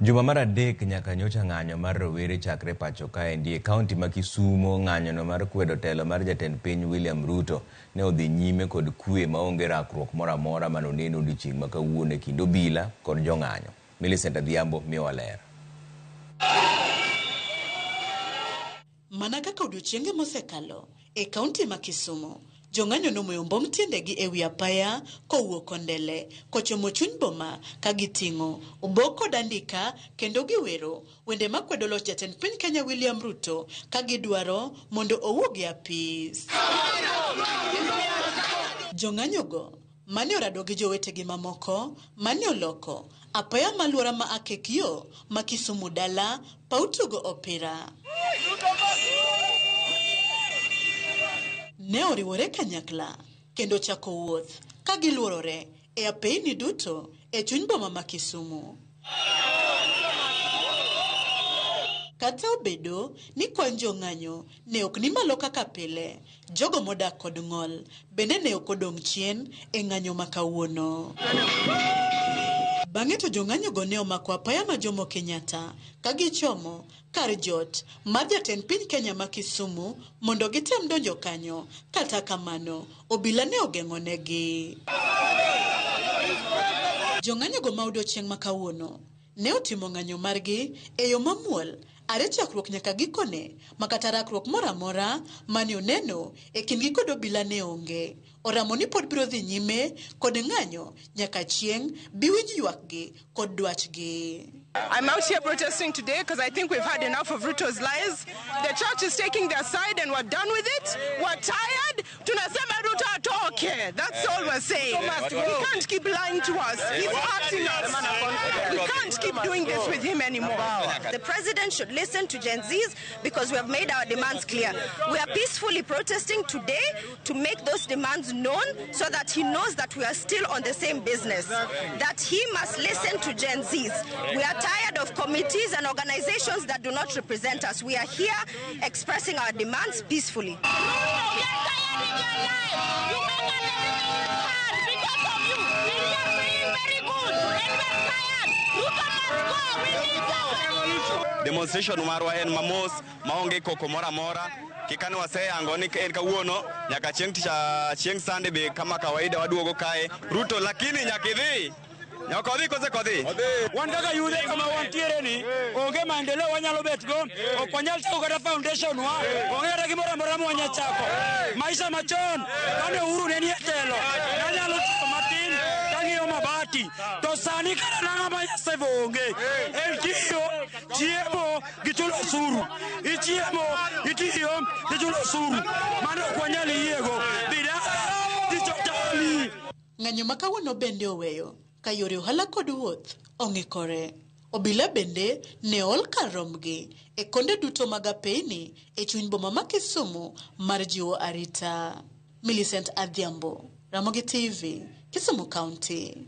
Juma mar adek nyaka nyocha ng'anyo mar rowere chakre pacho kaendi e kaunti ma Kisumu. Ng'anyono mar kwedo telo mar jatend piny William Ruto ne odhi nyime kod kwe maonge rakruok moro amora mane oneno odiochieng' ma kawuono e kind obila kod jong'anyo. Millicent Adhiambo miyowa ler. Mana kaka odiochienge mosekalo, e kaunti ma Kisumu, jong'anyo nomoyo mbom tiendegi e wi apaya kowuok Kondele kochomo chuny boma ka giting'o obok kod andika kendo giwero wende makwedo loch jatend piny Kenya William Ruto ka gidwaro mondo owuog e apis. Jong'anyogo mane orado gi jowetegi mamoko mane oloko apaya maluora ma Akek yo ma Kisumu dala paw tugo opira. Ne oriwore kanyakla kendo chako wuoth ka giluorore e apeyni duto e chuny boma ma Kisumu. Kata obedo ni kwan jong'anyo ne ok ni malo kaka pile, jogo modak kod ng'ol bende ne ok odong' chien e ng'anyo ma kawuono. Bang'e to jong'anyogo ne omako apaya ma Jomo Kenyatta ka gichomo kar jot mar jatend piny Kenya ma Kisumu mondo gitem donjo kanyo, kata kamano obila ne ogeng'onegi. Jong'anyogo ma odiochieng' ma kawuono ne otimo ng'anyo margi e yo mamuol are chakruok nyaka gikone ma kata rakruok moro amora mane oneno e kindgi kod obila ne onge. Oramo ni pod biro dhi nyime kod ng'anyo nyaka chieng' biwinj ywakgi kod dwachgi. I'm out here protesting today because I think we've had enough of Ruto's lies. The church is taking their side and we're done with it. We're tired. Tunasema Ruto atoke. That's all we're saying. He can't keep lying to us. He's hurting us. We can't keep doing this with him anymore. The president should listen to Gen Zs because we have made our demands clear. We are peacefully protesting today to make those demands known so that he knows that we are still on the same business, that he must listen to Gen Zs. We are tired of committees and organizations that do not represent us. We are here expressing our demands peacefully. We are tired in your life. You make us everything is hard because of you. And we are feeling very good. And we are tired. Ruto must go. We need somebody. Demonstration marwa en mamos maonge koko moro amora. Kikane waseyango ni en kawuono nyaka chieng' tich chieng' Sunday be kama kawaida waduogo kae. Ruto lakini nyaka idhi. Nyaka odhi kose kodhi? Wan kaka yudhe kama wantiere ni onge maendeleo wanyalo bet go, ok wanyal chako kata foundation wa, onge kata gimoro amora mwanya chako. Maisha machon kane Uhuru ne nie telo, nanyalo tiyo matin kang'iyo mabati, to sani kata nang'a ma save onge. En tiyo, chiemo gi chulo osuru. Ichiemo, itiyo, ichulo osuru. Mano ok wanyal yiego. Dhi dala, tich otami. Ng'anyo ma kawuono bende oweyo ka yore ohala kod wuoth ong'ikore. Obila bende ne ool kar rombgi e konde duto mag apeyni e chuny boma ma Kisumu mar jiwo arita. Millicent Adhiambo, Ramogi TV, Kisumu County.